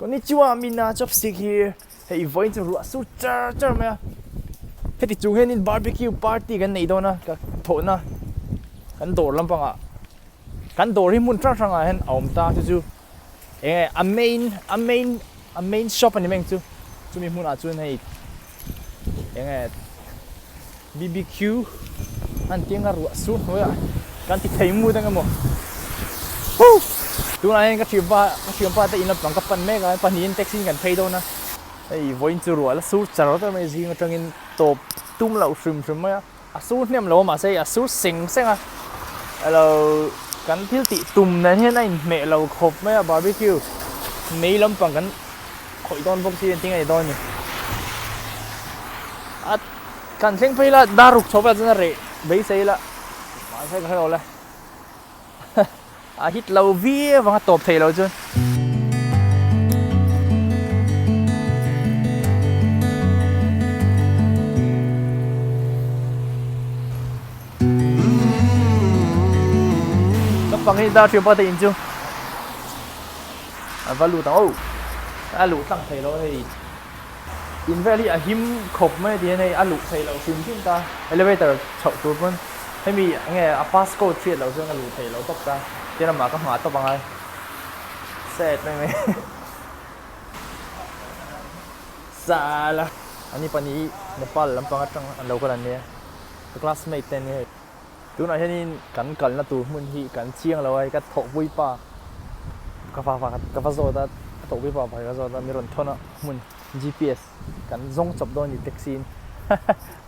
Konnichiwa Mina chopstick here hei vawiin chu ruah sur char char mai a heti chung hianin barbecue party kan nei dawn a ka thawhna kan dawr lampangah kan dawr hi hmun hrang hrangah hian a awm ta chu chu enge a main a main a main shop a ni mai ang chu chumi hmunah chuan hei enge BBQ an tih anga ruah sur hnuaiah kan ti thei mut ang emaw huh tunah hian ka thianpa ka thianpa te in lampang ka pan mek a pahnihin taxi in kan phei dawn a hei vawiin chu ruah la sur char char mai zing atangin tawp tum loh hrim hrim mai a a sur hnem lo a mahse a sur seng seng a alo kan thil tih tum nen hian a inhmeh lo khawp mai a barbecue mei lampang kan khawih dawn bawk si engtin nge ni dawn ni a kan thleng phei la dar ruk chho vel chuan a reh beisei la mahse ka hrelo le a hit lo viau ang a tawp thei lo chuan. Lampang hi dar thiam pa te in chu a va lut ang aw a luh tlang thei lo hei in vel hi a him khawp mai a ti hian hei a luh theih loh hrim hrim ta elevator chhoh tur pawn hemi enge a passcode hriat loh chuan a luh theih loh tawp ta ti lamah ka nghah tawp angai set mai mai sala ani pahnih Nepal lampang atang an lo kal an nia ka classmate te an ni hei. Tunah hianin kan kalna tur hmun hi kan chiang lo a, hei ka thawhpui pa ka va va ka va zawt a, ka thawhpui pa pakhat ka zawt a, mi rawn thawn a hmun GPS kan zawng chawp dawn a ni taxi in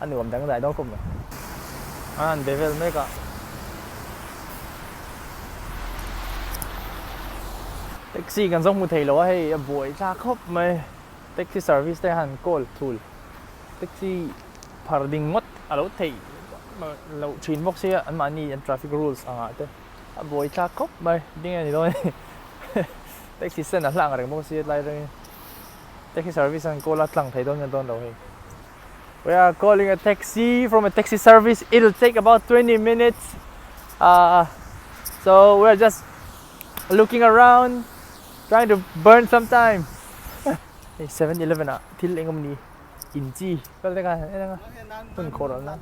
a nuam dangdai dawn khawp mai. A han be vel mek a. Taxi kan zawng hmu thei lo a, hei a buai thlak khawp mai, taxi service te han call thul taxi phar ding ngawt a lo theih loh thin bawk sia anmahni an traffic rules angah te a buai thlak khawp mai ding a ni dawn a ni taxi stand a hlang reng bawk sia tlai atangin taxi service an call a tlang thei dawn nge dawn lo hei we are calling a taxi from a taxi service it will take about 20 minutes uh, so we are just looking around trying to burn some time hei 7-Eleven ah thil eng awm ni In chi vel te khan en anga hun khawh ral nan.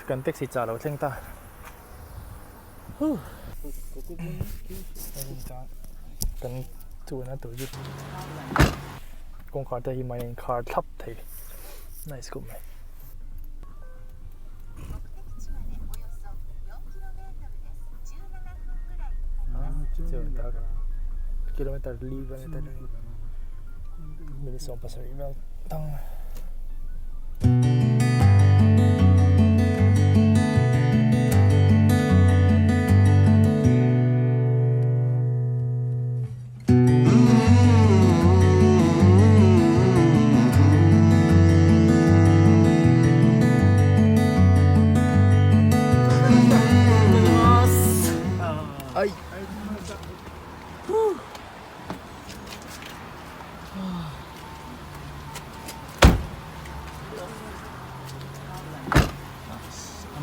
Kan taxi chah lo thleng ta. Kan chuan tur chu kawngkhar te hi mai a inkhar thlap thei nice khawp mai. Kilometer li vel a ni minute 70 vel tang.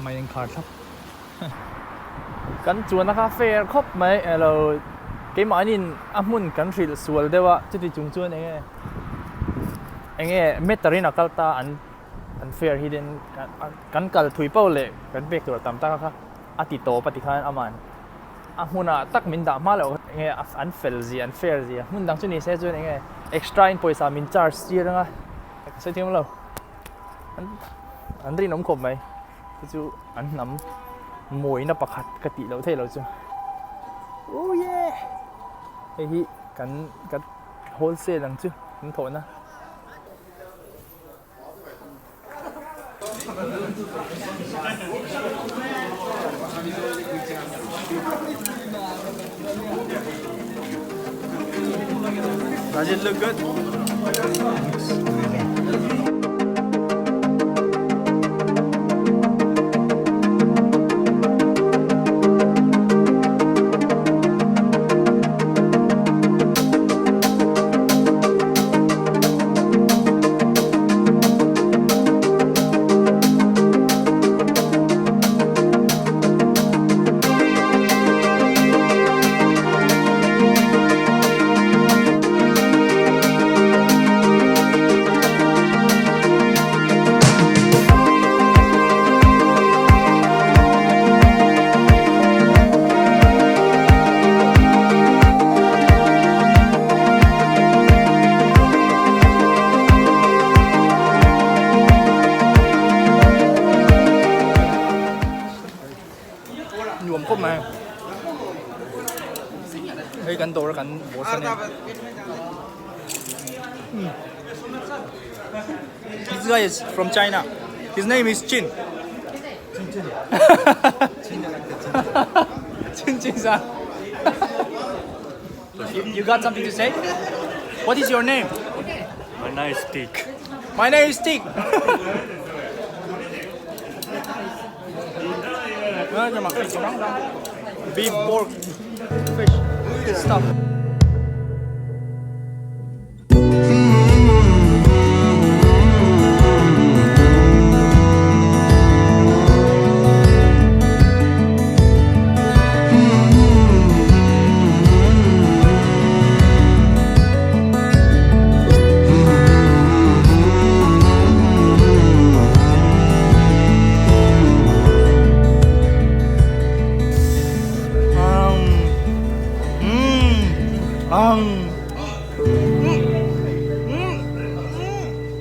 Mai an khar thlap kan chuan a kha fair khawp mai elo keimahniin a hmun kan hrilh sual deuh a chuti chung chuan enge enge meter in a kal ta an an fair hi den kan kal thui pauh leh kan pek tur a tam tak a kha a ti tawp a ti khan aman A hmunah tak min dah hma loh enge an fel zia an fair zia hmun dang chu ni se chuan enge extra in pawisa min charge tir anga ka sawi thiam lo an rinawm khawp mai chu chu an hnam mawina pakhat ka tih loh theih loh chu oh yeah hei hi kan kan wholesale ang chu kan thawhna. Does it look good? Hei kan dawr a kan boss a nia. This guy is from China. His name is Chin. Chin Chin san. You, you got something to say? What is your name? My name is Dick. My name is Dick. Beef, pork, fish, stuff.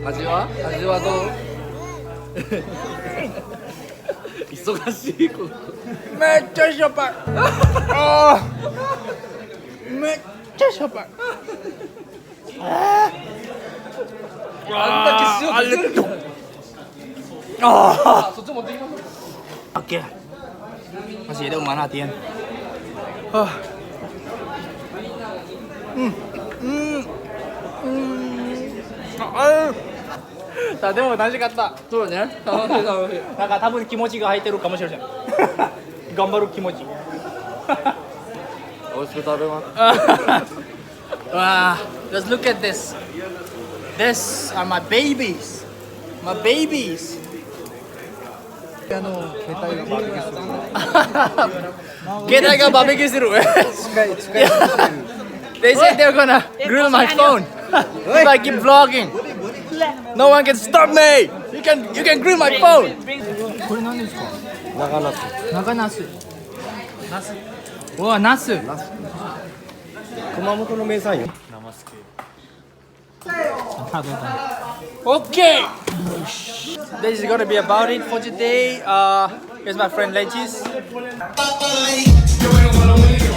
味は味はどう忙しいこのめっちゃしょっぱい。あーめっちゃしょっぱい。あんだけ塩つけるああそっち持ってきますーオッケー。マジでうまなってん。あうんうんうんああでも楽しかった。そうね楽しい楽しいなんか多分気持ちが入ってるかもしれません。頑張る気持ち。美味しく食べます Wow, just look at this. This are my babies. My babies. 携帯がバーベキューする。They said they're gonna grill my phone if I keep vlogging. No one can stop me. You can you can grill my phone. これ何ですか？長ナス。長ナス。ナス。うわ、ナス。熊本の名産よ。 Okay. This is gonna be about it for today. Here's my friend Legis. Yo vengo con lo mío.